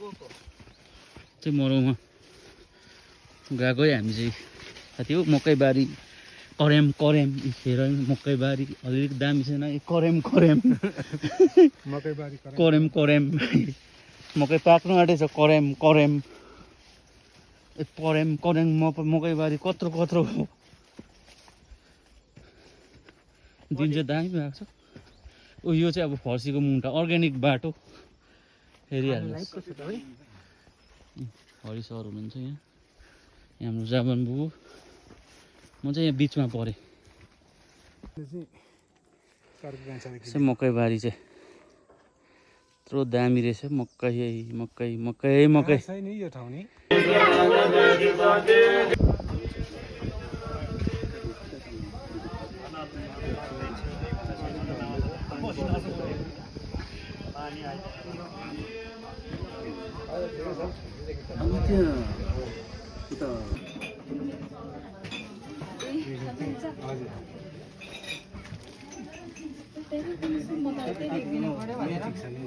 चाहिँ मरौमा गएकै हामी चाहिँ साथी हो मकैबारी करेम करेम हेर मकैबारी अलिक दामी छैन करेम करेम मकैबारी करेम करेम मकै पाक्नु आँटेछ करेम करेम करेम करेम मकैबारी कत्रो कत्रो दिन चाहिँ दामी भएको छ ओ यो चाहिँ अब फर्सीको मुन्टा अर्ग्यानिक बाटो हेरिहाल्नुहोस् हरि सर हुनुहुन्छ यहाँ हाम्रो जापान बुबु म चाहिँ यहाँ बिचमा परेँ मकैबारी चाहिँ यत्रो दामी रहेछ मकै मकै मकै मकै छैन यो ठाउँ नि हजुर